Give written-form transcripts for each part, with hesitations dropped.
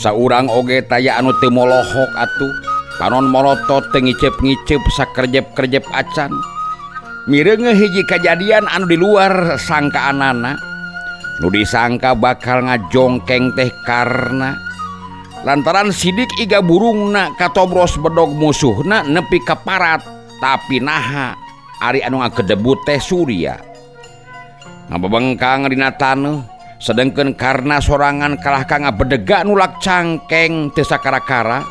Saurang oge taya anu teu molohok atuh. Panon molotot teu ngiceup-ngiceup sakerjep-kerjep acan. Mireungeuh hiji kajadian anu di luar sangkaanana. Nu disangka bakal ngajongkeng teh karna lantaran sidik iga burungna katobros bedog musuhna nepi ka parat, tapi naha ari anu ngagedebut teh Surya. Ngabebengkang dina taneuh, sedengkeun karna sorangan kalah ka ngabedega nulak cangkeng teu sakara-kara.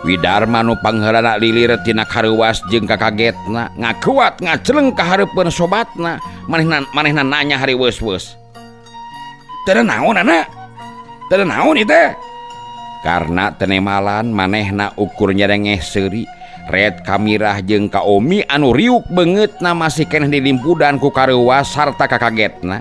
Widarma nu pangheulana lilir tina kareuwas jeung kakagetna ngakuat ngaceleng ka hareupeun sobatna, manehna manehna nanya hariweus-weus. Teu naon anak? Teu naon ieu teh? Karena tenemalan manehna ukur nyerengeh seuri, red kamirah jeung ka Omi anu riuk beungeutna masih keneh dilimpudan ku kareuwas sarta kakagetna.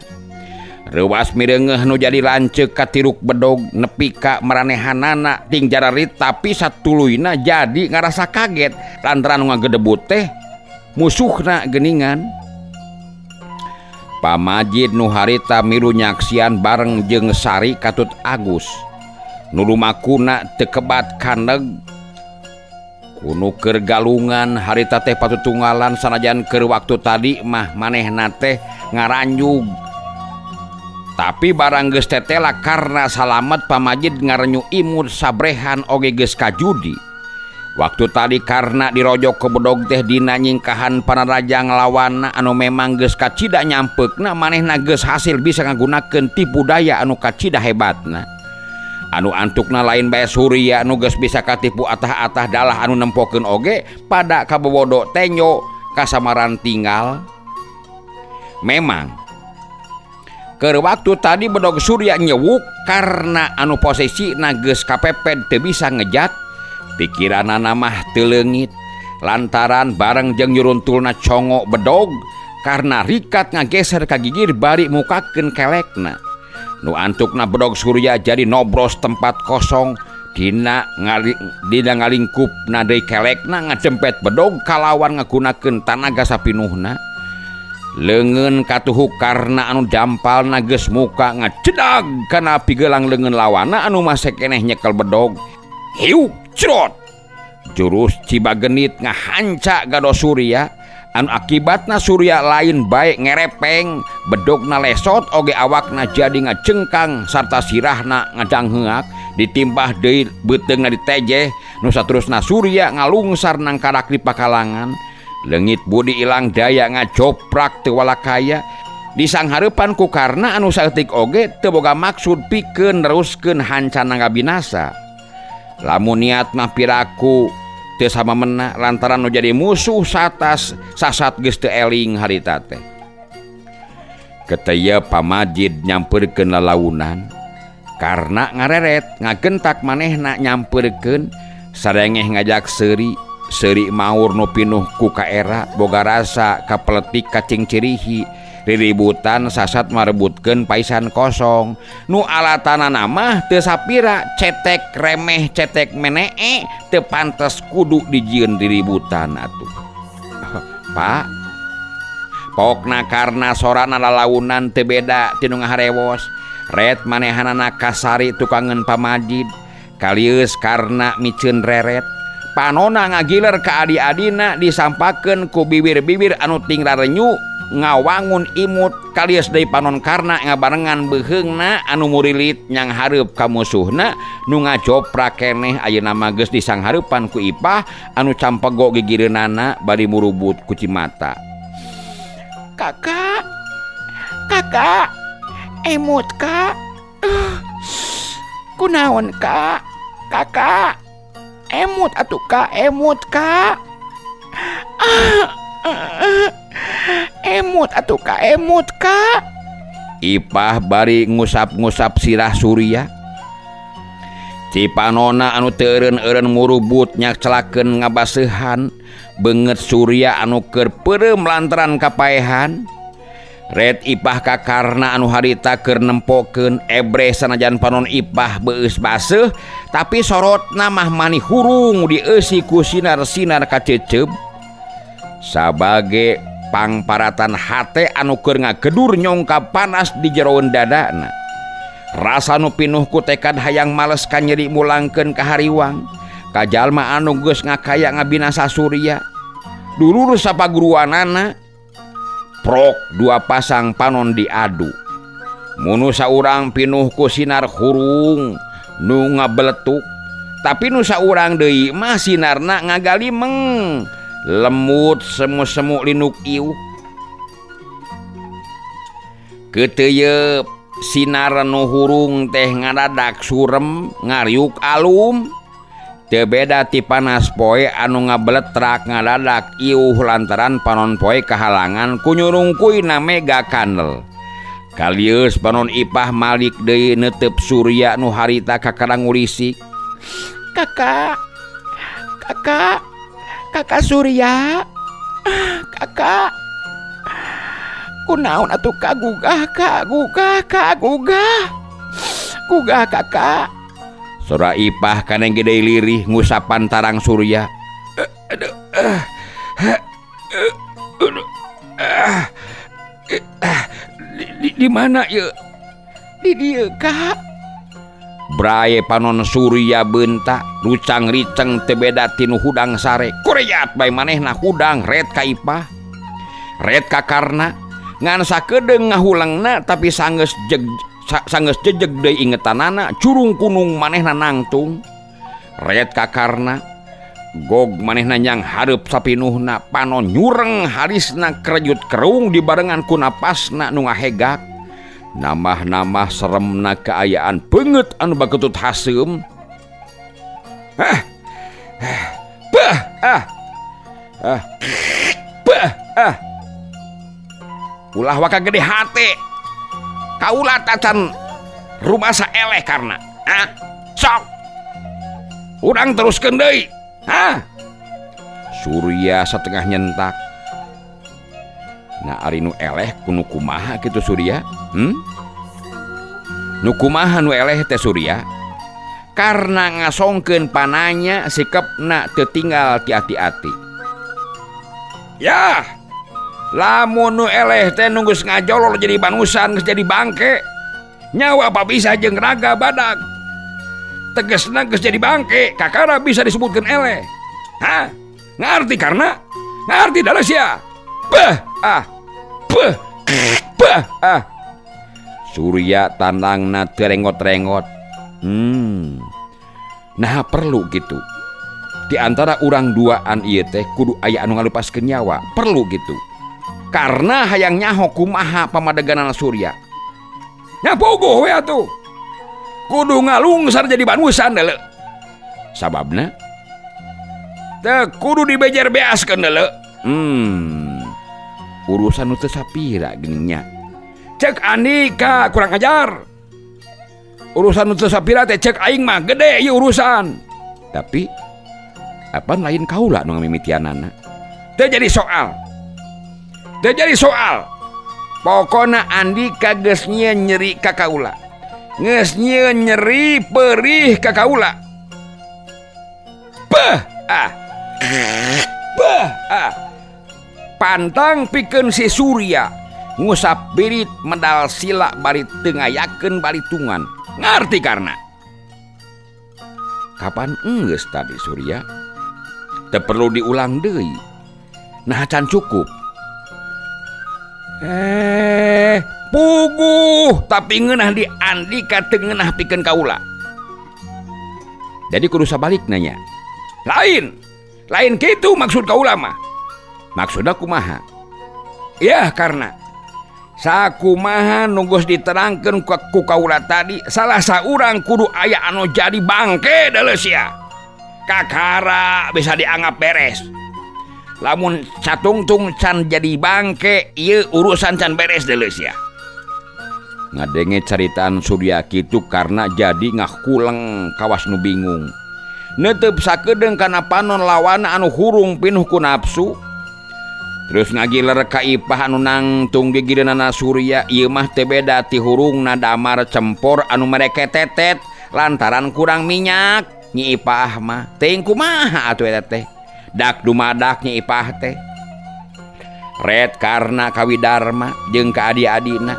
Reuwas mireungeuh nu jadi lanceuk katiruk bedog nepi ka maranehanana ting jararit, tapi satuluyna jadi ngarasa kaget lantaran nu ngagedebut teh musuhna geuningan. Pamajid nu harita milu nyaksian bareng jeung Sari katut Agus. Nu lumakuna teu kebat kaneg kunu keur galungan harita teh patutunggalan, sanajan keur waktu tadi mah manehna teh ngaranjug. Tapi barang geus tetela karna salamet, pamajid ngarenyu imut sabrehan oge geus kajudi. Waktu tadi karna dirojok ke bedog teh dina nyingkahan panarajang lawanna anu memang geus kacida nyampeukna, manehna geus hasil bisa ngagunakeun tipu daya anu kacida hebatna. Anu antukna lain bae Surya nu geus bisa katipu atah-atah dalah anu nempokeun oge pada kabobodo tenyo kasamaran tinggal. Memang keur waktu tadi bedog Surya nyewuk karena anu posisina geus kapepet teu bisa ngejat, pikiranana mah teu leungit lantaran bareng jeung nyuruntulna congok bedog karena rikat ngageser ka gigir bari mukakeun kelekna. Nu antukna bedog Surya jadi nobros tempat kosong dina ngali, dina ngalingkupna deui kelekna ngadempet bedog kalawan ngagunakeun tanaga sapinuhna. Leungeun katuhuk karna anu dampalna geus muka ngacedag kana pigelang leungeun lawanna anu masih keneh nyekel bedog. Hiuk crot. Jurus Cibagenit ngahanca gado Surya anu akibatna Surya lain bae ngerepeng, bedogna lesot oge awakna jadi ngacengkang sarta sirahna ngadangheak, ditimpah deui beuteungna ditejeh nu saterusna Surya ngalungsar nangkarak di pakalangan. Leungit budi ilang daya ngajoprak teu walakaya disanghareupan ku karna anu saeutik oge teu boga maksud pikeun neruskeun hancana ngabinasa. Lamun niat mah piraku teu samamena lantaran nu jadi musuh satas sasat geus teu eling harita teh. Ketaya pamajid nyamperkeun lalaunan karena ngareret ngagentak manehna nyamperkeun sarengeh ngajak seuri. Seuri maur nu pinuh ku kaera boga rasa kapeletik kacing cirihi riributan sasat marebutkeun paisan kosong nu alatanana mah teu sapira, cetek remeh cetek menee teu pantes kudu dijieun riributan atuh. Pak pokna karna sorana lalaunan teu beda ti nu ngaharewos, ret manehanana kasari tukangeun pamajid kalieus karna miceun reret. Panona ngagiler ka adi-adina disampakeun ku bibir-bibir anu ting rarenyu ngawangun imut kalias deui panon karna ngabarengan beuheungna anu murilit nyang hareup ka musuhna nu ngajoprak keneh ayeuna mah geus disanghareupan ku Ipah anu campego gigireunana bari murubut ku cimata. Kakak, kakak, emut kak, kunaon kak, kakak, emut atuh kak, emut kak, emut atuh kak, emut kak. Ipah bari ngusap-ngusap sirah Surya. Cipanona anu teu eureun-eureun murubut nyacelakeun ngabaseuhan beungeut Surya anu keur peureum lantaran kapaehan. Red Ipah ka karna anu harita keur nempokeun ebreh sanajan panon Ipah beus baseuh, tapi sorotna mah mani hurung dieusi ku sinar-sinar kacecep sabage pangparatan hate anu keur ngagedur nyongkap panas di jeroan dadana. Rasa nu pinuh ku tekad hayang males ka nyeri mulangkeun ka hariwang. Ka jalma anu geus ngakaya ngabinasa Surya. Dulur sapaguruanana prok dua pasang panon diadu. Munu saurang pinuh ku sinar hurung nu ngabeletuk, tapi nu saurang deui mah sinarna ngagalimeng lemut semu-semu linuk iuh. Keuteuyeub sinar nu hurung teh ngadadak surem ngariuk alum. Teu beda ti panas poe anu ngabeletrak ngadadak iuh lantaran panon poe kahalangan ku nyurungkuy-na mega kandel. Kalieus panon Ipah malik deui neuteup Surya nu harita kakara ngurisik. Kakak, kakak, kakak Surya, kakak. Kunaon atuh kagugah, kagugah, kagugah. Gugah kakak. Sora Ipah kaneng gede lirih ngusapan tarang Surya. Di mana ya? Di dieu kak. Braye panon Surya bentak, rucang riceng teu beda tinu hudang sare. Koreat bae manehna hudang ret ka Ipah. Ret ka Karna. Ngan sakedeung ngahulengna tapi sanggeus jeg sanggeus jejeg deui ingetanana curung kunung manehna nangtung. Ret ka Karna. Gog manehna nyang hareup sapinuhna panon nyureng harisna kerejut kerung dibarengan ku napasna nu ngahegak. Namah-namah seremna kaayaan beungeut anu baketut haseum. Hah. Bah ah. Ah. Bah ah. Ulah waka gede hate. Kaula tacan rumasa eleh karna. Hah? Sok. Urang teruskeun deui. Hah? Surya satengah nyentak. Nah ari nu eleh ku nu kumaha kitu Surya? Nu kumaha nu eleh teh Surya? Karna ngasongkeun pananya sikepna teu tinggal ti ati-ati. Yah, lamun nu eleh teh nu geus ngajolor jadi banusan geus jadi bangke. Nyawa apa bisa jeung raga badag. Tegesna geus jadi bangke, kakara bisa disebutkeun eleh. Hah? Ngarti karna? Ngarti dalah sia. Beuh ah. Beuh. Beuh ah. Surya tandangna teu rengot-rengot. Nah perlu gitu. Di antara urang duaan ieu teh kudu aya anu ngalupaskeun nyawa, perlu gitu. Karena hayang nyaho kumaha pamadeganana Surya. Nya puguh we atuh. Kudu ngalungsar jadi banusan deuleu. Sababna teu kudu dibejer beaskeun deuleu. Urusan nu teu sapira geuning nya. Cek Andika kurang ajar. Urusan nu teu sapira teh cek aing mah gede ieu urusan. Tapi apan lain kaula nu ngamimitianana. Teu jadi soal. Teu jadi soal. Pokona Andika geus nyieun nyeri ka kaula. Geus nyieun nyeri perih ka kaula. Beuh ah. Beuh ah. Pantang pikeun si Surya ngusap birit medal sila bari teu ngayakeun balitungan. Ngarti karna. Kapan enggeus tadi Surya? Teu perlu diulang deui. Nah can cukup. Puguh tapi ngeunah di Andika teu ngeunah pikeun kaula. Jadi kudu sabalikna nya. Lain. Lain kitu maksud kaula mah. Maksudna kumaha? Yah karena sakumaha nu geus diterangkeun ku kaula tadi salah saurang kudu aya anu jadi bangke deuleu sia. Kakara bisa dianggap beres. Lamun satungtung can jadi bangke ieu urusan can beres deuleu sia. Ngadenge caritaan Surya kitu karena jadi ngakuleng kawas nu bingung. Neuteup sakedeung kana panon lawana anu hurung pinuh ku nafsu. Terus ngagiler ka Ipah anu nangtung gigireunana Surya ieu mah teu beda ti hurungna damar cempor anu mereke tetet lantaran kurang minyak. Nyi Ipah mah teuing kumaha atuh eta teh. Dak dumadak Nyi Ipah teh. Ret karna ka Widarma jeung ka adi-adina.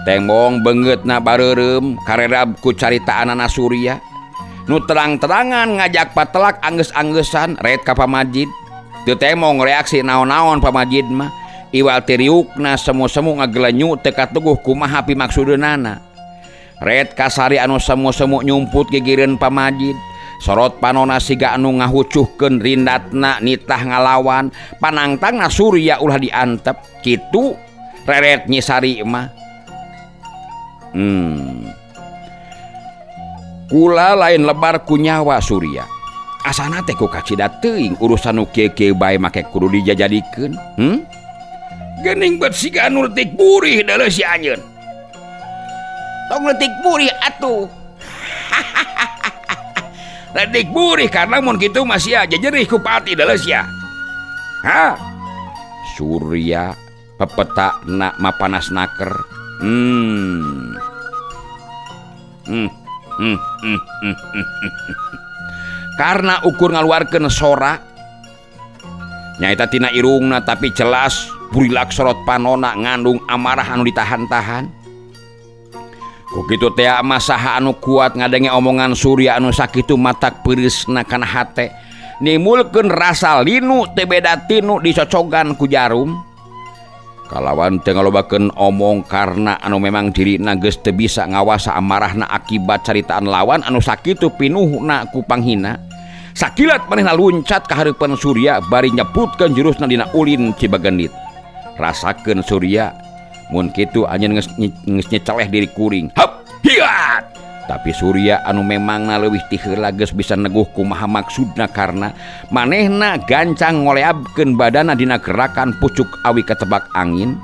Tembong beungeutna bareureum karerab ku caritaanana Surya. Nu terang-terangan ngajak patelak anggeus-anggeusan ret ka pamajid. Teu temong reaksi naon-naon pamajid mah. Iwal ti riukna semu-semu ngagelenyu teu katuguh kumaha pimaksudeunana. Ret ka Sari anu semu-semu nyumput gigireun pamajid. Sorot panona siga anu ngahucuhkeun rindatna nitah ngalawan. Panangtangna Surya ulah diantep. Kitu reret Nyi Sari mah. Kula lain lebar ku nyawa Surya. Asana teh ku kacida teuing urusan nu kieu-kieu bae make kudu dijajadikeun. Geuning bet siga anu leutik burih deuleuh si anjeun. Tong leutik burih atuh. Leutik burih karena mun kitu mah sia jejerih ku pati deuleuh sia. Ha? Surya pepetakna mapanas naker. Karena ukur ngaluarkeun sora nyaeta tina irungna tapi jelas burilak sorot panona ngandung amarah anu ditahan-tahan. Ku kitu teh mah saha anu kuat ngadenge omongan Surya anu sakitu matak peureusna kana hate nimulkeun rasa linu teu beda tinu dicocogan ku jarum. Kalawan teu ngalobakeun omong karena anu memang dirina geus teu bisa ngawasa amarahna akibat caritaan lawan anu sakitu pinuhna ku panghina. Sakilat manehna luncat ka hareupeun Surya bari nyebutkeun jurusna dina ulin Cibagenit. Rasakeun Surya mun kitu anjeun geus nyeceleh diri kuring. Hap hiat. Tapi Surya anu memangna leuwih ti heula geus bisa neguh kumaha maksudna karena manehna gancang ngoleabkeun badana dina gerakan pucuk awi ketebak angin.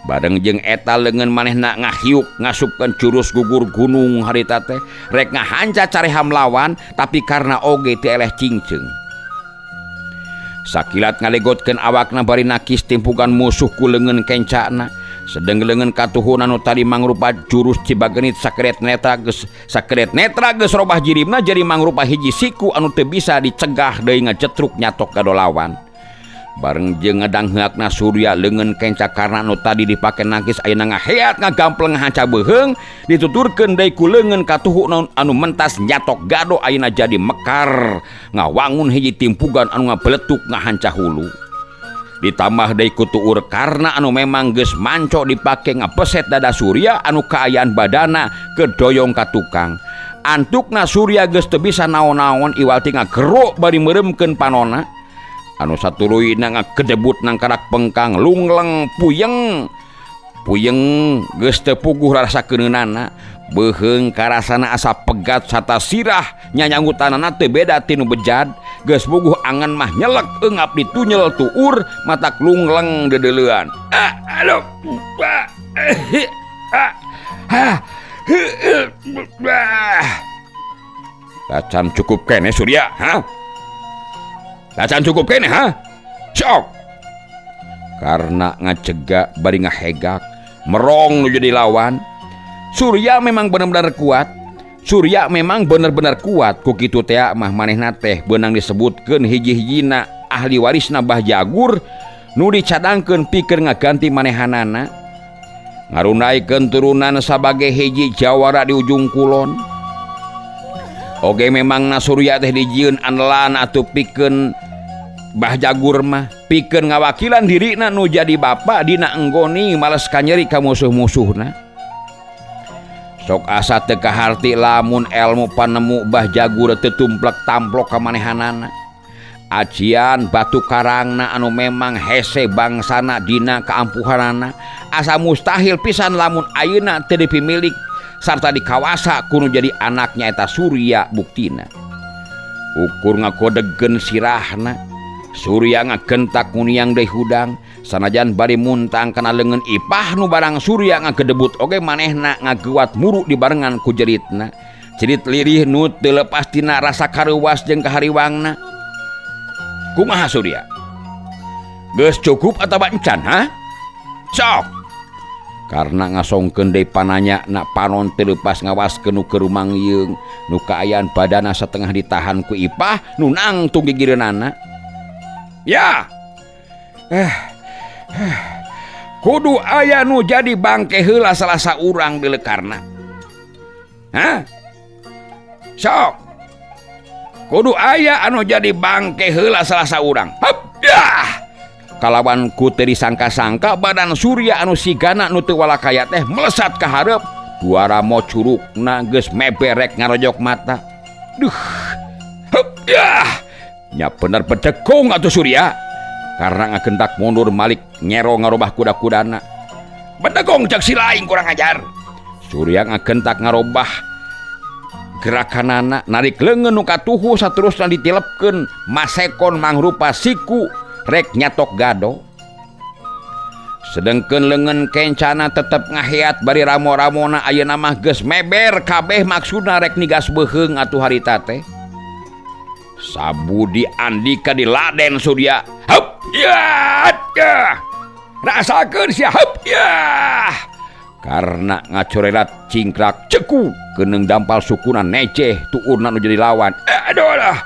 Bareng jeung eta leungeun manehna ngahiuk ngasupkeun jurus gugur gunung harita teh rek ngahanca careham lawan tapi karena oge teu eleh cingceung. Sakilat ngalegotkeun awakna bari nakis timpugan musuh ku leungeun kencana. Sedeng leungeun katuhun anu tadi mangrupa jurus Cibagenit sakeret netra geus sakeret netra geus robah jirimna jadi mangrupa hiji siku anu teu bisa dicegah deui ngajetruk nyatok gado lawan. Bareng jeung ngedang heakna Surya leungeun kenca karna anu tadi dipake nangkis ayeuna ngaheat ngagampleng ngahanca beuheung dituturkeun deui ku leungeun katuhu anu mentas nyatok gado ayeuna jadi mekar ngawangun hiji timpugan anu ngabeletuk ngahanca hulu. Ditambah deui ku tuur karna anu memang geus manco dipake ngabeset dada Surya anu kaayaan badana kedoyong ka tukang. Antukna Surya geus teu bisa naon-naon iwal ti ngagerok bari meureumkeun panona. Anu satuluyna ngagedebut nangkarak pengkang lungleng puyeng. Puyeng geus teu puguh rasa keuneunana. Beuheung karasana asa pegat sarta sirah nyanyanggutanana teu beda tinu bejad. Geus puguh angan mah nyelek eungap ditunyel tuur matak lungleng dedeleuan. Ah, aduh. Ah, ah, ah, ah. Tacan cukup keneh Surya, ha? Tacan cukup keneh, ha? Sok. Karena ngacegak bari ngahegak, merong nu jadi lawan. Surya memang benar-benar kuat. Surya memang benar-benar kuat. Ku kitu teh mah manehna teh beunang disebutkeun hiji-hijina ahli warisna Bah Jagur nu dicadangkeun pikeun ngaganti manehanana. Ngarunaikeun turunan sabage hiji jawara di ujung kulon. Oge memangna Surya teh dijieun andelan atuh pikeun Bah Jagur mah pikeun ngawakilan dirina nu jadi bapa dina enggoni males kanyeri ka musuh-musuhna. Sok asa teu kaharti lamun elmu panemu Bah Jagur teu tumplek tamplok ka manehanana. Ajian batu karangna anu memang hese bangsana dina kaampuhanana asa mustahil pisan lamun ayeuna teu dipimilik sarta dikawasa kudu jadi anaknya eta Surya buktina. Ukur ngakodegkeun sirahna Surya ngagentak nguniang deui hudang sanajan bari muntang kana leungeun Ipah nu barang Surya ngagedebut oge manehna ngageuat muru dibarengan ku jeritna. Jerit lirih nu teu lepas tina rasa kareuwas jeung kahariwangna. Kumaha Surya? Geus cukup atawa encan, ha? Sok. Karena ngasongkeun deui pananya na panon teu leupas ngawaskeun nu keur rumangyeung nu kaayaan badana satengah ditahan ku Ipah nu nangtung gigireunana. Ya. Kudu aya nu jadi bangke heula salah saurang deuleu Karna. Hah? Sok. Kudu aya anu jadi bangke heula salah saurang. Hup! Dah! Kalawan ku teu disangka-sangka badan Surya anu sigana nu teu walakaya teh melesat ka hareup. Dua ramo curugna geus meberek ngarojok mata. Duh. Hup! Dah! Nya bener bedegong atuh Surya. Karena ngagentak mundur malik nyero ngarobah kuda-kudana. Bedegong cek si lain kurang ajar. Surya ngagentak ngarobah gerakanana narik leungeun nu katuhu saterusna ditilepkeun masekon mangrupa siku rek nyatok gado. Sedengkeun leungeun kencana tetep ngaheat bari ramo-ramona ayeuna mah geus meber kabeh maksudna rek nigas beuheung atuh harita teh. Sabudi Andika diladen Surya. Hup ya ya. Rasakeun sia hup ya. Karena ngacorelat cingkrak ceku keuneng dampal sukuna neceh tuurna nu jadi lawan. Aduh lah.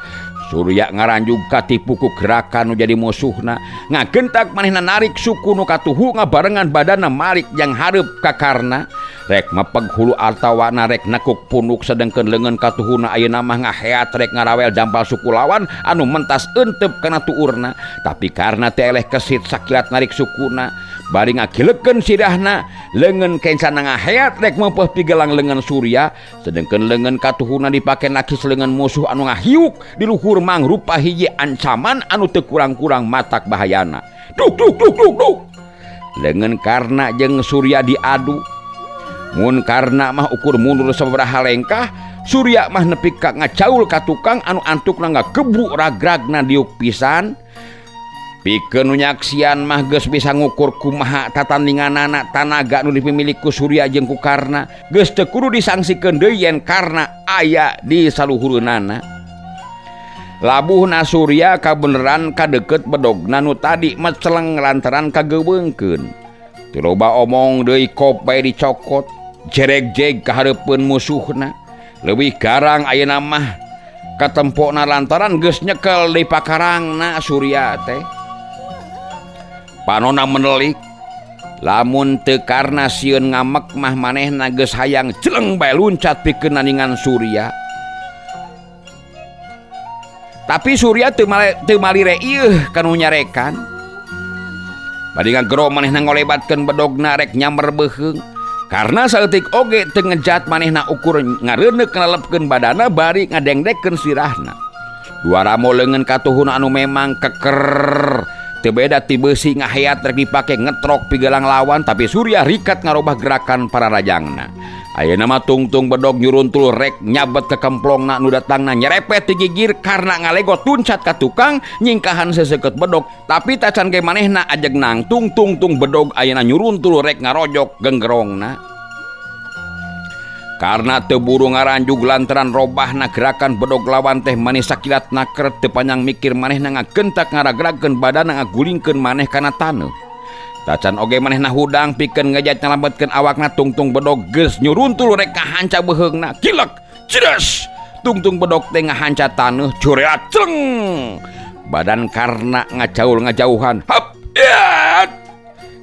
Surya ngaranjug katipu ku gerakan nu jadi musuhna. Ngagentak manehna narik suku nu katuhu ngabarengan badanna malik yang hareup ka Karna. Rek mepeg hulu artawana rek nekuk punuk sedengkeun leungeun katuhuna ayeuna mah ngaheat rek ngarawel dampal suku lawan anu mentas euteup kana tuurna. Tapi karena teh eleh kesit sakilat narik sukuna bari ngagilekeun sirahna leungeun kencana ngaheat rek meumpeuh pigelang leungeun Surya sedengkeun leungeun katuhuna dipake nakis leungeun musuh anu ngahiuk di luhur mangrupa hiji ancaman anu teu kurang-kurang matak bahayana. Duk duk duk duk duk. Leungeun Karna jeung Surya diadu. Mun Karna mah ukur mundur sabaraha lengkah, Surya mah nepi ka ngacaul ka tukang anu antukna ngagebuk ragragna diuk pisan. Pikeun nu nyaksian mah geus bisa ngukur kumaha tatandinganana tanaga nu dipimilik ku Surya jeung ku Karna. Geus teu kudu disangsikeun deui yen Karna aya di saluhureunana. Labuhna Surya kabeneran kadeukeut bedogna nu tadi meceleng lantaran kageweungkeun. Teu loba omong deui kop bae dicokot. Jereg-jeg kahareupeun musuhna. Leuwih garang ayeuna mah katempona lantaran geus nyekel di pakarangna Surya teh. Panona menelik lamun teu karna sieun ngamek mah manehna geus hayang jeleng bae luncat pikeun naningan Surya. Tapi Surya teu malire ieuh kanu nyarekan. Bari ngagero manehna ngolebatkeun bedogna rek nyamber beuheung. Karena saeutik oge teu ngejat manehna ukur ngareuneuh ngalelepkeun badana bari ngadengdekkeun sirahna. Dua ramo leungeun katuhuna anu memang keker teu beda ti beusi ngaheat rek dipake ngetrok pigelang lawan tapi Surya rikat ngarobah gerakan para rajangna. Ayeuna mah tungtung bedog nyuruntul rek nyabet ke kemplongna nu datangna nyerepet ti gigir karena ngalego tuncat ka tukang nyingkahan seseukeut bedog tapi tacan ge manehna ajeg nangtung tungtung bedog ayeuna nyuruntul rek ngarojok genggerongna. Karena teu buru ngaranjug lantaran robahna gerakan bedog lawan teh manis sakilat naker teu panjang mikir manehna ngagentak ngaragragkeun badana ngagulingkeun maneh kana taneuh. Tacan oge manehna hudang pikeun ngejat nyalametkeun awakna tungtung bedog geus nyuruntul rek kahanca beuheungna kilek cires tungtung bedog teh ngahanca taneuh cureat cleng badan Karna ngajaul ngajauhan hap yat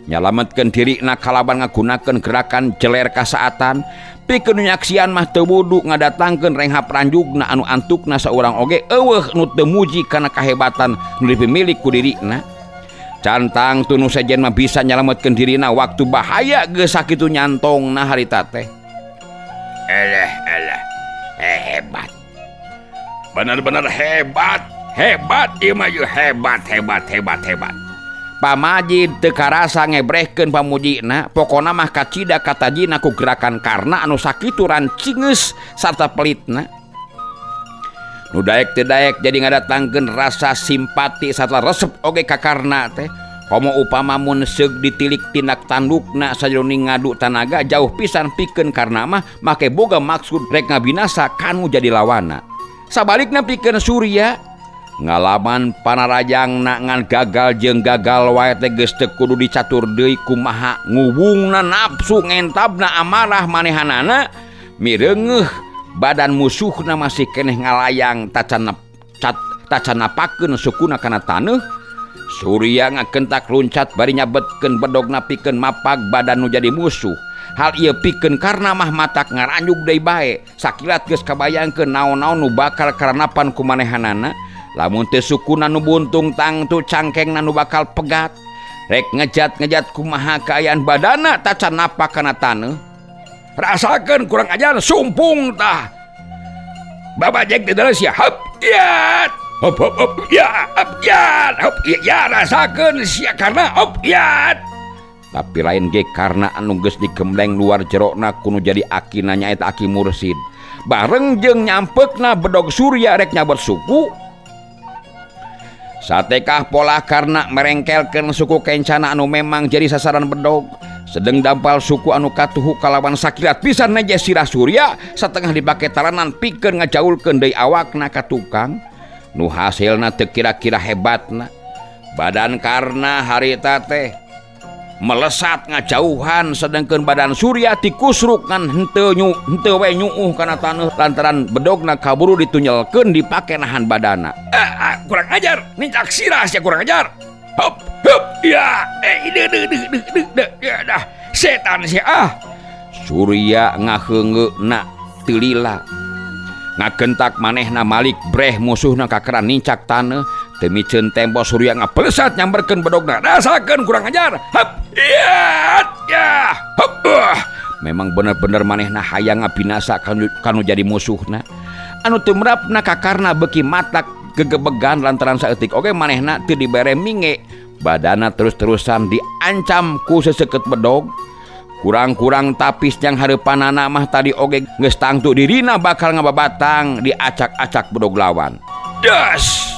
nyalametkeun dirina kalaban ngagunakeun gerakan jeler kasaatan pikeun nyaksian mah teu wudu ngadatangkeun renghap ranjugna anu antukna saurang oge eueuh nu teu muji kana kahebatan nu dipimilik ku dirina. Cantang tunu sejen mah bisa nyalametkeun dirina waktu bahaya geus sakitu nyantongna harita teh. Eleh eleh hebat. Bener-bener hebat, hebat ieu mah hebat hebat hebat hebat. Pamajid teu karasa ngebrehkeun pamujina, pokona mah kacida katajina ku gerakan Karna anu sakitu rancingeus sarta pelitna. Nu daek teu daek jadi ngadatangkeun rasa simpati sarta resep oge ka Karna teh. Komo upama mun seug ditilik tindak tandukna sajroning ngadu tanaga jauh pisan pikeun Karna mah make boga maksud rek ngabinasa kanu jadi lawana. Sabalikna pikeun Surya ngalaman panarajangna ngan gagal jeung gagal wae teh geus teu kudu dicatur deui kumaha nguwungna nafsu ngentabna amarah manehanana mireungeuh badan musuhna masih keneh ngalayang tacan napakeun sukuna kana taneuh. Surya ngakentak luncat bari nyabetkeun bedog pikeun mapag badan nu jadi musuh. Hal ieu pikeun karna mah matak ngaranjug deui bae. Sakilat geus kabayangkeun naon-naon nu bakal karanapan ku manehanana. Lamun teu sukuna nu buntung tangtu cangkengna nu bakal pegat. Rek ngejat-ngejat kumaha kaayaan badana tacan napak kana taneuh. Rasakeun kurang ajar sumpung tah. Babajek di dalam sia hop ya hop hop hop ya hop ya hop ya rasakeun sia karena hop ya. Tapi lain ge karena anu geus digembleng luar jerokna kuno jadi akina nyaeta Aki Mursid. Bareng jeung nyampekna bedog Surya rek nyabet suku. Satekah pola karena merengkelkeun suku kencana anu memang jadi sasaran bedog. Sedeng dampal suku anu katuhu kalawan sakilat pisan neje sirah Surya satengah dipake taranan pikeun ngajaulkeun deui awakna ka tukang. Nu hasilna teu kira-kira hebatna. Badan karna harita teh melesat ngajauhan sedangkan badan Surya tikusruk ngan henteu henteu we nyuuh kana taneuh lantaran bedogna kaburu ditunyelkeun dipake nahan badana. Kurang ajar, nincak sirah sia kurang ajar. Hop hop ya eh de de de de de ya dah setan sia ah. Surya ngaheungeuna teu lila. Ngagentak manehna malik breh musuhna kakeran nincak taneuh. Teu miceun tempo Surya ngapelesat nyamberkeun bedogna. Rasakeun kurang ajar. Hop ya ya hop. Memang bener-bener manehna hayang ngabinasa kanu jadi musuhna. Anu tumrapna kakarna beuki matak gegebegan lantaran saeutik oge manehna teu dibere minge. Badana terus-terusan diancam ku seseukeut bedog. Kurang-kurang tapis yang hareupanana mah tadi oge geus tangtu dirina bakal ngababatang diacak-acak bedog lawan. Das!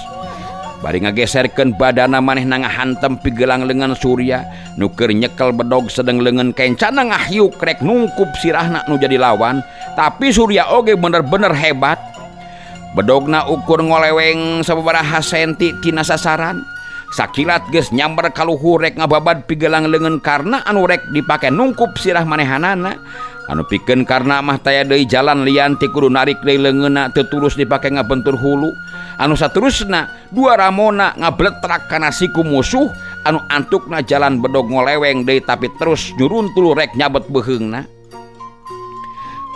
Bari ngageserkeun badana manehna ngahantem pigelang leungeun Surya nu keur nyekel bedog sedeng leungeun kencana ngahiuk rek nungkup sirahna nu jadi lawan. Tapi Surya oge bener-bener hebat. Bedogna ukur ngoleweng sababaraha senti tina sasaran. Sakilat geus nyamber kaluhur rek ngababad pigelang leungeun karna anu rek dipake nungkup sirah manehanana. Anu pikeun karna mah taya deui jalan lian ti kudu narik deui leungeunna teu tulus dipake ngabentur hulu. Anu saterusna dua ramona ngabletrak kana siku musuh anu antukna jalan bedog ngoleweng deui tapi terus nyuruntul rek nyabet beuheungna.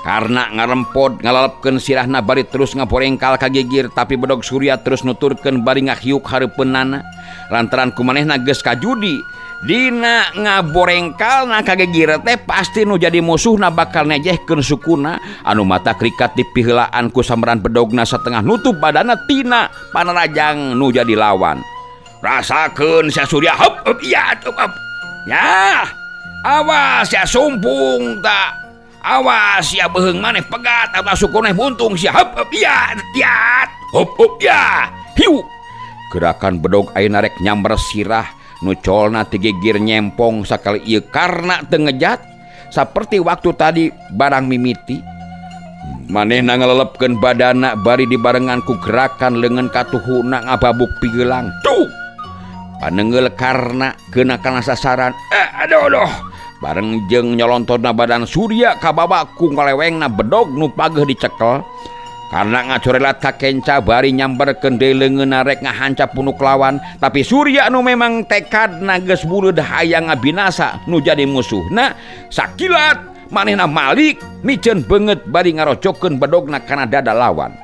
Karna ngarempod ngalalepkeun sirahna bari terus ngaborengkal ka gigir tapi bedog Surya terus nuturkeun bari ngahiuk hareupeunana. Lantaran ku manehna geus kajudi dina ngaborengkalna ka gigir teh pasti nu jadi musuhna bakal nejehkeun sukuna anu mata krikat dipiheulaan ku sambaran bedogna satengah nutup badana tina panarajang nu jadi lawan. Rasakeun sia Surya hop hop ya hop hop. Ya awas sia sumpung ta. Awas sia beuheung maneh pegat atawa sukuna buntung sia hop hop ya ya hop hop ya hiu. Gerakan bedog ayeuna rek nyamber sirah nu colna ti gigir nyempong sakali ieu karna teu ngejat saperti waktu tadi barang mimiti. Manehna ngalelepkeun badana bari dibarengan ku gerakan leungeun katuhuna ngababuk pigelang. Tuh. Panengeul karna keuna kana sasaran. Aduh aduh. Bareng jeung nyolontonna badan Surya kabawa ku ngalewengna bedog nu pageuh dicekel. Karna ngacorelat ka kenca bari nyamberkeun deui leungeunna rek ngahancap punuk lawan, tapi Surya nu memang tekadna geus buleud hayang ngabinasa nu jadi musuhna, sakilat manehna malik miceun beungeut bari ngarocokeun bedogna kana dada lawan.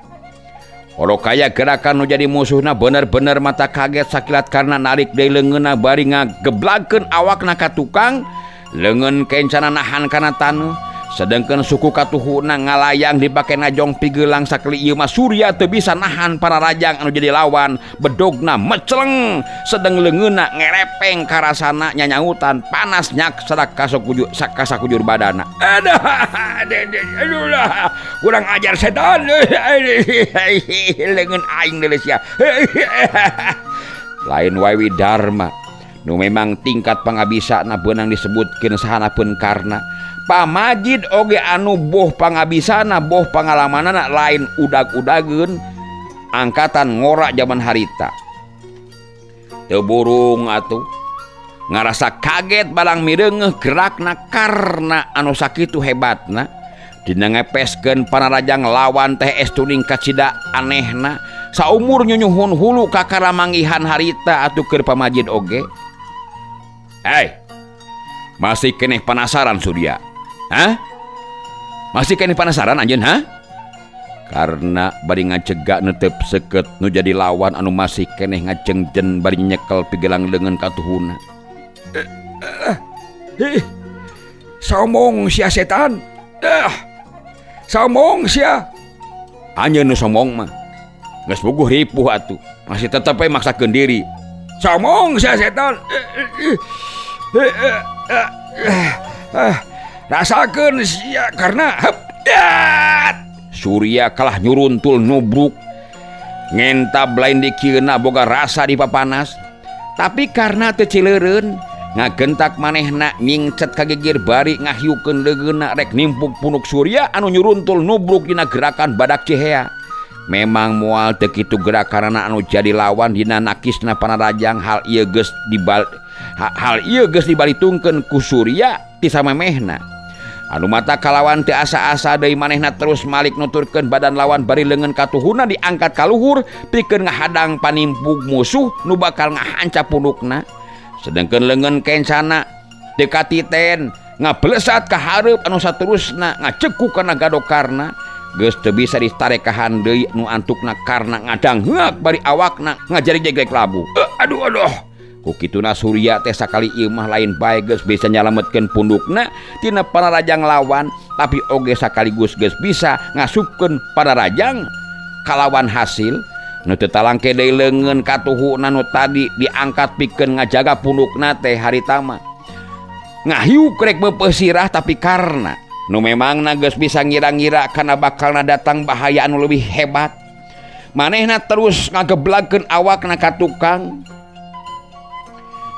Kaya gerakan nu jadi musuhna bener-bener mata kaget sakilat karna narik deui leungeunna bari ngageblagkeun awakna ka tukang, leungeun kencana nahan kana taneuh. Sedangkan suku katuhuna ngalayang dipake najong pigelang sakali ieu mah Surya teu bisa nahan para rajang anu jadi lawan, bedogna meceleng sedeng leungeunna ngerepeng karasana nyanyautan panas nyak sadak kasakujur sakasakujur badana. Aduh, aduh lah, kurang ajar setan. Leungeun aing deui sia. Lain wae Dharma nu memang tingkat pangabisana beunang disebutkeun sahanapeun karna. Pamajid oge anu boh pangabisana boh pangalamanana lain udag-udageun angkatan ngora zaman harita. Teu burung atuh ngarasa kaget barang mireungeuh gerakna karna anu sakitu hebatna. Dina ngepeskeun panarajang lawan teh estuning kacida anehna Saumur nyunyuhun hulu kakara manggihan harita atuh keur pamajid oge. Hei, masih keneh penasaran Surya? Hah? Masih keneh penasaran anjeun, ha? Karena bari ngacegak netep seket nu jadi lawan anu masih keneh ngacengjen bari nyekel pigelang leungeun katuhuna. Sombong sia setan. Sombong sia. Anjeun nu sombong mah. Geus puguh ripuh atuh. Masih tetep we maksakeun diri. Sombong sia setan. Rasakeun sia karena hep. Surya kalah nyuruntul nubruk. Ngentab lain dikieuna boga rasa di papanas. Tapi karena teu cileureun ngagentak manehna nyingcet ka gigir bari ngahiukeun leungeunna rek nimpuk punuk Surya anu nyuruntul nubruk dina gerakan badak cihea. Memang moal teu kitu gerakanana anu jadi lawan dina nakisna panarajang hal ieu geus dibal hal ieu geus dibalitungkeun ku Surya ti samemehna. Anu mata kalawan teu asa-asa deui manehna terus malik nuturkeun badan lawan bari leungeun katuhuna diangkat ka luhur pikeun ngahadang panimpug musuh nu bakal ngahanca punukna. Sedengkeun leungeun kencana teu katiten ngablesat ka hareup anu saterusna ngacekuk kana gadokarna. Geus teu bisa ditarekahan deui nu antukna karna ngadangheuk bari awakna ngajari-jegrek labu. Aduh aduh. Ku kituna Surya teh sakali ieu mah lain bae geus bisa nyalametkeun pundukna tina panarajang lawan, tapi oge sakaligus geus bisa ngasupkeun panarajang kalawan hasil nu teu talangke deui leungeun katuhuna nu tadi diangkat pikeun ngajaga pundukna teh harita mah. Ngahiuk rek beupeus sirah tapi karna nu memangna geus bisa ngira-ngira kana bakalna datang bahaya anu leuwih hebat. Manehna terus ngageblagkeun awakna ka tukang.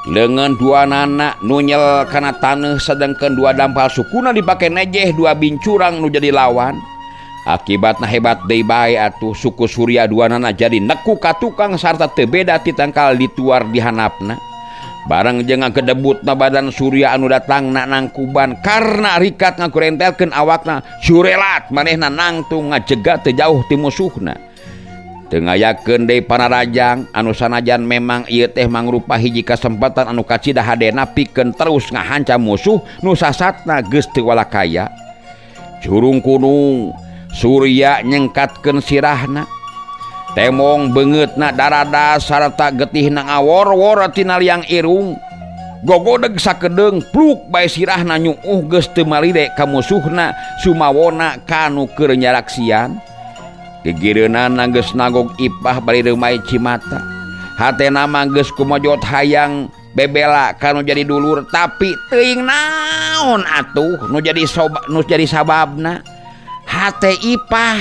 Leungeun dua nana nunyel kana taneuh sedengkeun dua dampal sukuna dipake nejeh dua bincurang nu jadi lawan. Akibatna hebat deui bae atuh suku Surya dua nana jadi neku ka tukang sarta teu beda ti tangkal dituar di hanapna. Bareng jeung ngagedebutna badan Surya anu datangna nangkuban karena rikat ngagurentelkeun awakna surelat manehna nangtung ngajega teu jauh ti musuhna. Teu ngayakeun deui panarajang anu sanajan memang ieu teh mangrupa hiji kasempatan anu kacida hadena pikeun terus ngahanca musuh nu sasatna geus teu walakaya. Curung kunung Surya nyengkatkeun sirahna. Temong beungeutna darada sarta getihna ngawor-wor tina liang irung. Gogodeg sakedeung pluk bae sirahna nyuuh geus teu malire ka musuhna sumawona kanu keur nyaraksian. Gigireunana geus nagog Ipah bari reumai cimata. Hatena mah geus kumojot hayang bebela kanu jadi dulur tapi teuing naon atuh nu jadi soba, nu jadi sababna. Hate Ipah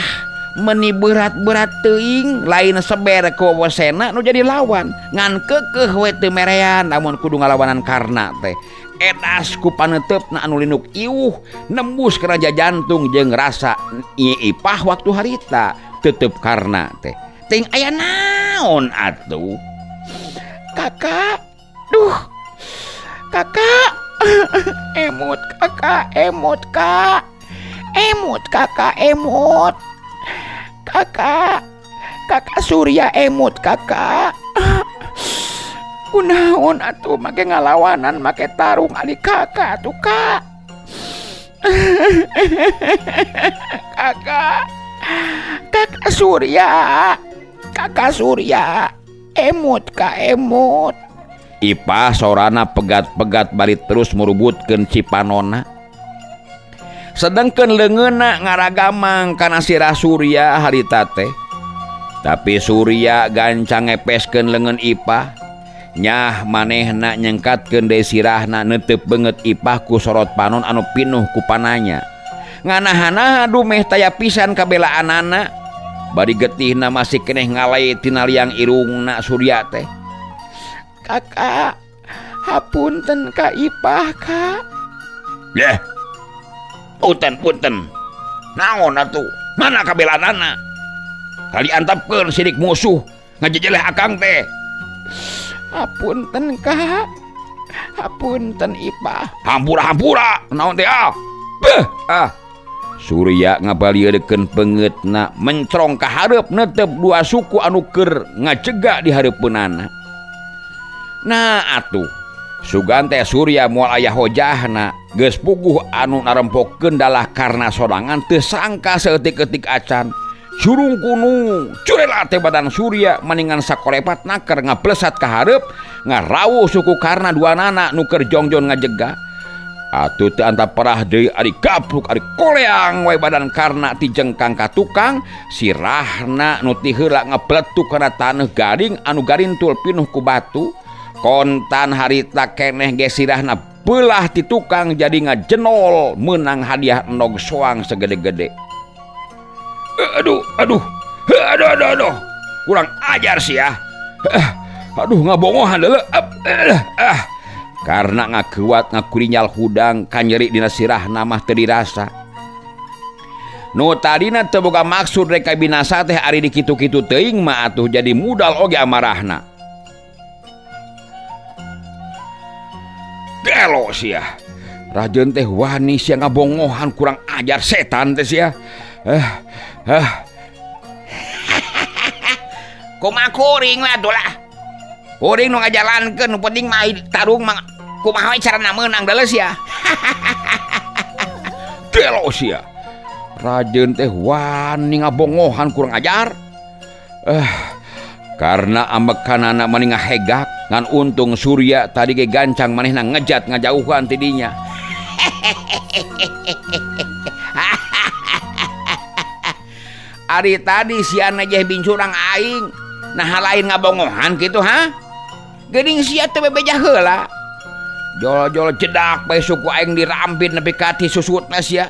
meni berat-berat teuing lain seber kewesena nu jadi lawan ngan keukeuh we teu merean lamun kudu ngalawanan karna teh. Edas ku paneuteup anu linuk iuh nembus kana jantung jeung rasa Ipah waktu harita tetep karna teh. Ting aya naon atuh? Kakak, duh. Kakak. Emut kakak, emut kak. Emut kakak, emut. Kakak, kakak Surya emut kakak. Kunaon atuh make ngalawanan make tarung ali kakak atuh kak. Kakak, kakak Surya, kakak Surya, emut kak emut. Ipah sorana pegat-pegat bari terus murubutkeun cipanona. Sedengkeun leungeunna ngaragamang kana sirah Surya harita teh. Tapi Surya gancang ngepeskeun leungeun Ipah. Nyah manehna nyengkatkeun deui sirahna neuteup beungeut Ipah ku sorot panon anu pinuh ku pananya. Nganahana dumeh taya pisan kabelaanana. Bari getihna masih keneh ngalai tina liang irungna Surya teh. Kakak, hapunten ka Ipah kak. Yeh. Punten punten. Naon atuh? Mana kabelaanana? Kali antepkeun sirik musuh ngajejeleh akang teh. Hapunten kak. Hapunten Ipah. Hampura-hampura naon teh ah. Beuh ah. Surya ngabalieurkeun peungeutna mencrong ka hareup netep dua suku anu keur ngajega di hareupeunana. Nah atuh sugan teh Surya moal aya hojahna geus puguh anu narempokeun dalah karna sorangan teu sangka saeutik-eutik acan. Curung kunung curela teh badan Surya maningan sakolepat naker ngablesat ka hareup ngarawuh suku karna duanana nu keur jongjon ngajega. Atuh teu antap parah deui ari gapluk ari koleang wae badan karna ti jengkang ka tukang sirahna nu ti heula ngabletuk kana taneuh garing anu garintul pinuh ku batu. Kontan harita keneh ge sirahna beulah ti tukang jadi ngajenol meunang hadiah endog soang segede-gede. Aduh aduh aduh aduh aduh kurang ajar sia. Aduh ngabongohan deuleu. Ah. Karena ngakuat ngakurinyal hudang kanyeri dina sirahna mah teu dirasa. Nu tadina teu boga maksud rek binasa teh ari dikitu-kitu teuing mah atuh jadi mudal oge amarahna. Gelo sia. Rajeun teh wani sia ngabongohan kurang ajar setan teh sia. Kumaha kuring lah atuh lah. Kuring nu ngajalankeun nu penting mah tarung mah kumaha we carana meunang deuleu sia. Gelo sia. Rajeun teh wani ngabongohan kurang ajar. Karena ambekanana mani ngahegak ngan untung Surya tadi ge gancang manehna ngejat ngajauhan ti dinya. Ari tadi sia nejeh bincurang aing. Nah lain ngabongohan kitu ha? Geuning sia teh bebeja heula. Jol-jol jedak bae suku aing dirampit nepi ka ti susutna sia.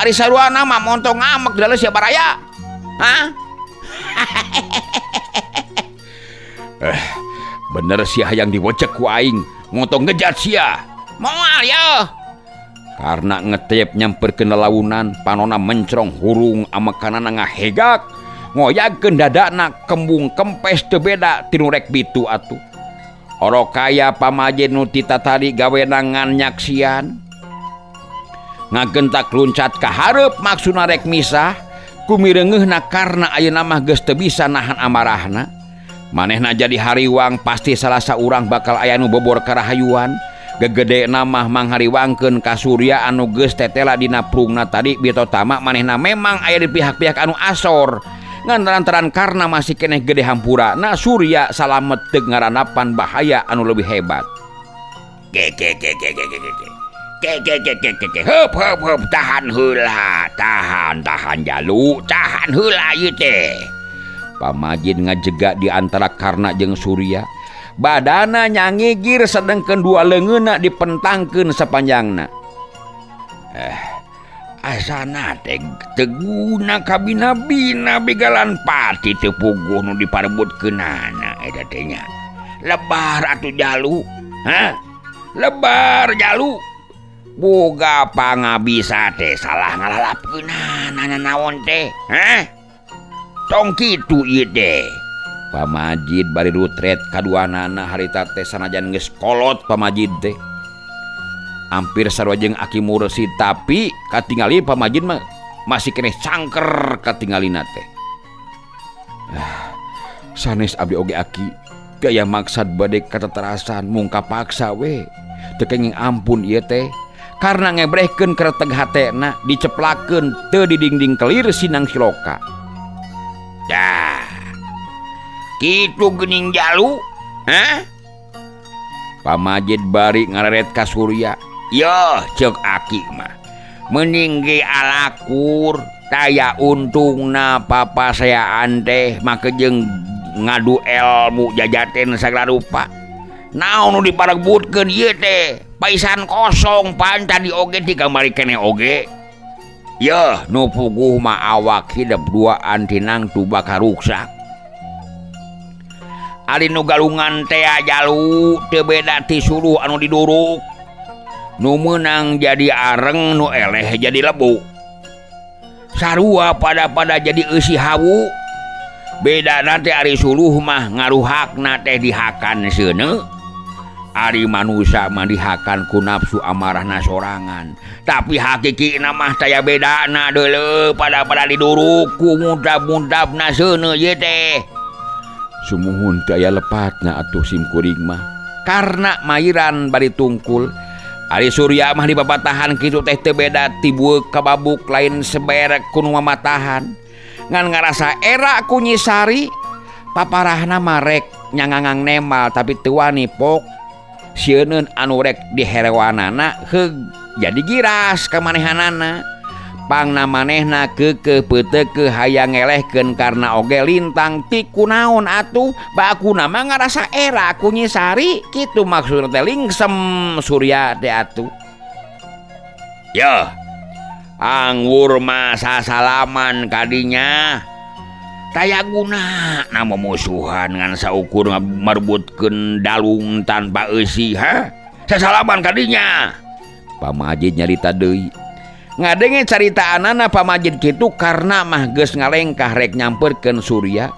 Ari saruana mah montong ngamek dalam sia baraya. Hah? Bener sia hayang diwecek ku aing, montong ngejat sia. Moal ye. Karena ngetep nyamperkeun lalaunan, panona mencrong hurung amekanana ngahegak, ngoyagkeun dadana kembung kempes teu beda tinu rek bitu atuh. Orok kaya pamajen nu ti tatadi gawena ngan nyaksian. Ngagentak luncat ka hareup maksudna rek misah, kumireungeuhna karna ayeuna mah geus teu bisa nahan amarahna. Manehna jadi hariwang pasti salah saurang bakal aya nu bobor karahayuan. Gegedena mah manghariwangkeun ka Surya anu geus tetela dina prungna tadi bitotama manehna memang aya di pihak-pihak anu asor. Ngan lantaran karna masih keneh gede hampura, na Surya salamet teu ngaranapan bahaya anu leuwih hebat. Ge ge ge ge ge ge ge. Ge ge ge ge ge ge. Heup heup heup tahan heula, tahan tahan jalu, tahan heula ieu teh. Pamajid ngajega di antara Karna jeung Surya. Badana nyangigir sedengkeun dua leungeunna dipentangkeun sapanjangna. Asana teh teu guna kabina-bina begalan pati teu puguh nu diparebutkeunana eta teh nya. Lebar atuh jalu. Hah? Lebar jalu. Boga pangabisa teh salah ngalalapkeunana naon teh? Hah? Tong kitu ieu teh. Pamajid bari rutret kaduanana harita teh sanajan geus kolot pamajid teh. Hampir sarua jeung Aki Mursid tapi katingali pamajid mah masih keneh cangker katingalina teh. Sanes abdi oge aki gaya maksad bade kateterasan mung kapaksa we. Teu kenging ampun ieu teh karena ngebrehkeun kreteg hatena diceplakeun teu di dinding kelir sinang siloka. Dah. Kitu geuning jalu? Hah? Pamajid bari ngareret ka Surya. Yoh, ceuk aki mah. Mending ge alakur taya untungna papaseaan teh make jeung ngadu elmu jajaten sagala rupa. Naon nu diparebutkeun ieu teh? Paisan kosong pan tadi oge ti kamari keneh oge. Yoh, nu puguh mah awak hidep duaan tinang tu bakal ruksak. Ari nu galungan teh jalu teu beda ti suluh anu diduruk. Nu meunang jadi areng nu eleh jadi lebu. Sarua pada-pada jadi eusi hawu. Bedana teh ari suluh mah ngaruhakna teh dihakan seuneu. Ari manusia mah dihakan ku nafsu amarahna sorangan. Tapi hakikina mah taya bedana deuleu pada-pada diduruk ku mudab-mudabna seuneu ieu teh. Sumuhun teu aya lepatna atuh sim kuring mah. Karena mairan bari tungkul. Ari Surya mah dipapatahan kitu teh teu beda ti bueuk ka babuk lain seberek ku nu mamatahan. Ngan ngarasa era ku Nyi Sari paparahna mah rek nyangangang nemal tapi teu wani pok. Sieuneun anu rek diherewanana heug jadi giras ka manehanana. Pangna manehna keukeuh peuteukeuh hayang ngelehkeun karna oge lintang ti kunaon atuh bakuna mah ngarasa era ku Nyi Sari kitu maksudna teh lingsem Surya teh atuh. Yeuh, anggur mah sasalaman kadinya. Taya guna na memusuhan ngan saukur marbutkeun dalung tanpa eusi ha? Sasalaman kadinya. Pamajid nyarita deui. Ngadenge caritaanana Pamajid kitu karena mah geus ngalengkah rek nyamperkeun Surya.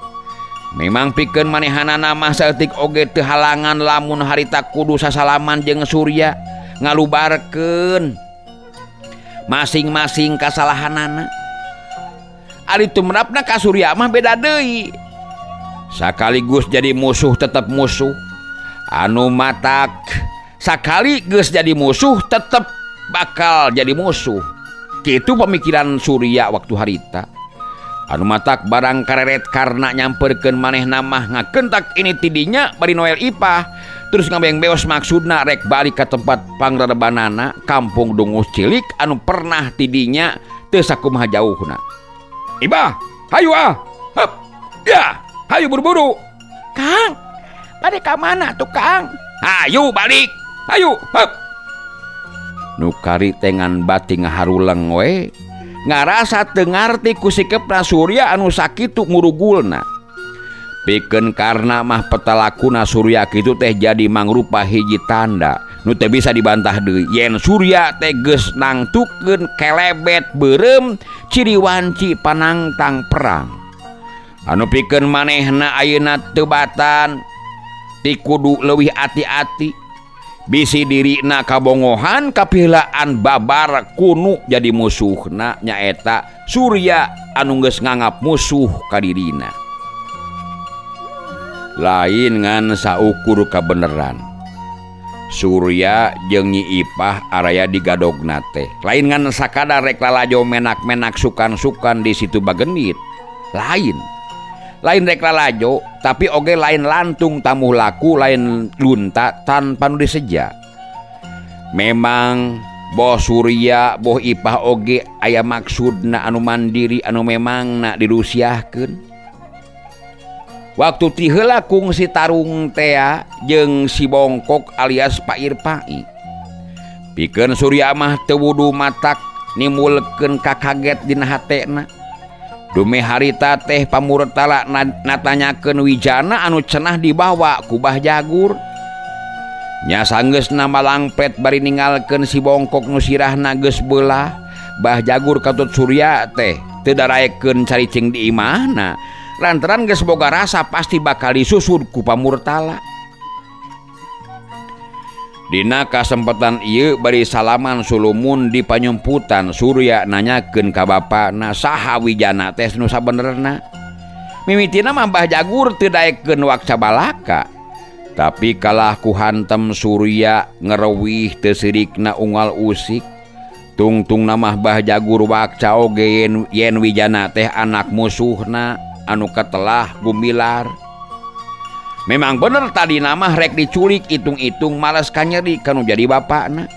Memang pikeun manehanana mah saeutik oge teu halangan lamun harita kudu sasalaman jeung Surya ngalubarkeun masing-masing kasalahanana. Ari tumrapna ka Surya mah beda deui. Sakaligus jadi musuh tetep musuh. Anu matak sakali geus jadi musuh tetep bakal jadi musuh. Kitu pemikiran Surya waktu harita. Anu matak barang kareret karena nyamperkeun manehna mah ngakentak ini tidinya bari Noel Ipah. Terus ngabeng beos maksudna rek balik ka tempat pangrerebanana kampung Dungus Cilik anu pernah tidinya teu sakumaha jauhna. Ibah, hayu ah. Hup. Ya, hayu buru-buru. Kang, balik ka mana tuh Kang? Hayu balik. Hayu, hup. Nu kari tengan bati ngaharuleng we, ngarasa teu ngarti ku sikepna Surya anu sakitu murugulna. Pikeun karna mah petalakuna Surya kitu teh jadi mangrupa hiji tanda nu teu bisa dibantah deui yen Surya teh geus nangtukeun kelebet beureum ciri wanci panangtang perang. Anu pikeun manehna ayeuna teu batan ti kudu leuwih ati-ati bisi dirina kabongohan kapihelaan babar kunu jadi musuhna nyaeta Surya anu geus nganggap musuh ka dirina. Lain ngan saukur kabeneran Surya jeung Nyi Ipah araya di gadogna teh. Lain ngan sakadar rek lalajo menak-menak sukan-sukan di situ bagenit. Lain. Lain rek lalajo tapi oge lain lantung tamuh laku lain lunta tanpa nu diseja. Memang boh Surya boh Ipah oge aya maksudna anu mandiri anu memangna dirusiahkeun. Waktu ti heula kungsi tarung tea jeung si Bongkok alias Pak Irpai. Pikeun Surya mah teu wudu matak nimbulkeun kakaget dina hatena. Dume harita teh pamurtala natanyakeun wijana anu cenah dibawa ku Bah Jagur. Nya sanggeusna malangpet bari ninggalkeun si Bongkok nu sirahna geus beulah, Bah Jagur katut Surya teh teu daraekeun caricing di imahna. Lantaran geus boga rasa pasti bakal disusur ku pamurtala. Dina kasempatan ieu bari salaman sulumun di panyumputan Surya nanyakeun ka bapana saha wijana teh nu sabenerna. Mimitina mah Bah Jagur teu daekeun wakca balaka. Tapi kalah ku hantem Surya ngerewih teu sirikna unggal usik. Tungtungna mah Bah Jagur wakca oge yen wijana teh anak musuhna anu ketelah gumilar. Memang bener tadi nama rek diculik hitung-hitung malas kanyeri kanu jadi bapakna.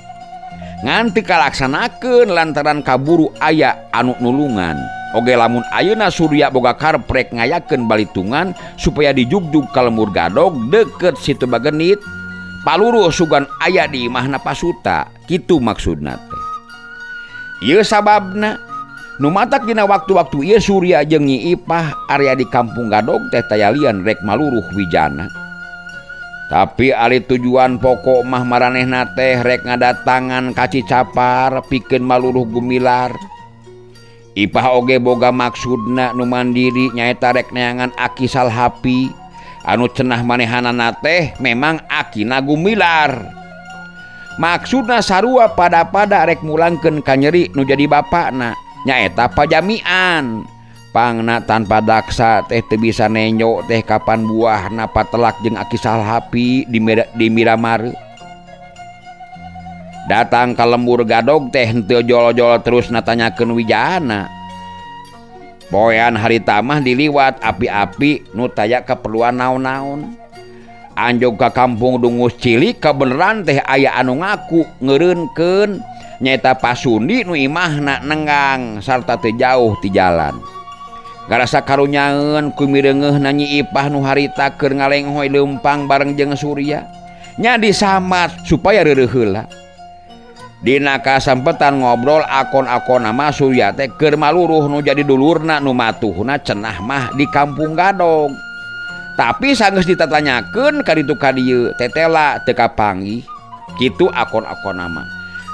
Ngan teu kalaksanakeun lantaran kaburu aya anu nulungan. Oge lamun ayeuna Surya boga karep rek ngayakeun balitungan supaya dijugjug ka lembur gadog deket situ bagenit. Paluruh sugan aya di imahna pasuta, kitu maksudna teh. Ieu sababna nu matak dina waktu-waktu ieu Surya jeung Nyi Ipah area di kampung Gadog teh tayalian rek maluruh wijana. Tapi ari tujuan pokok mah maranehna teh rek ngadatangan ka Cicapar pikeun maluruh gumilar. Ipah oge boga maksudna nu mandiri nyaeta rek neangan Aki Salhapi Anu cenah manehanana teh memang akina Gumilar. Maksudna sarua pada-pada rek mulangkeun ka nyeri nu jadi bapakna nyaeta pajamian. Pangna tanpa daksa teh teu bisa nenjo teh kapan buahna patelak jeung Aki Salhapi di Miramare. Datang ka lembur Gadog teh henteu jol-jol terus natanyakeun wijana. Poean harita mah diliwat api-api nu taya keperluan naon-naon. Anjog ka kampung Dungus Cilik kabeneran teh aya anu ngaku ngeureunkeun nyaeta Pasundi nu imahna nenggang sarta teu jauh ti jalan. Ngarasa karunyaeun ku mireungeuhna Nyi Ipah nu harita keur ngalenghoy leumpang bareng jeung Surya. Nya disamat supaya reureuh heula. Dina kasampetan ngobrol akon-akon nama Surya teh keur maluruh nu jadi dulurna nu matuhna cenah mah di kampung Gadog. Tapi sanggeus ditatanyakeun ka ditu ka dieu tetela teu kapanggih. Kitu akon-akon nama.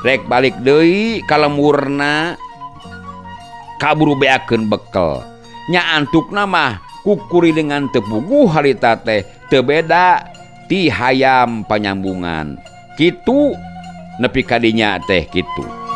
Rek balik deui ka lemurna kaburu beakeun bekel. Nya antukna mah kukurilingan teu puguh harita teh teu beda ti hayam panyambungan. Kitu nepi ka dinya teh kitu.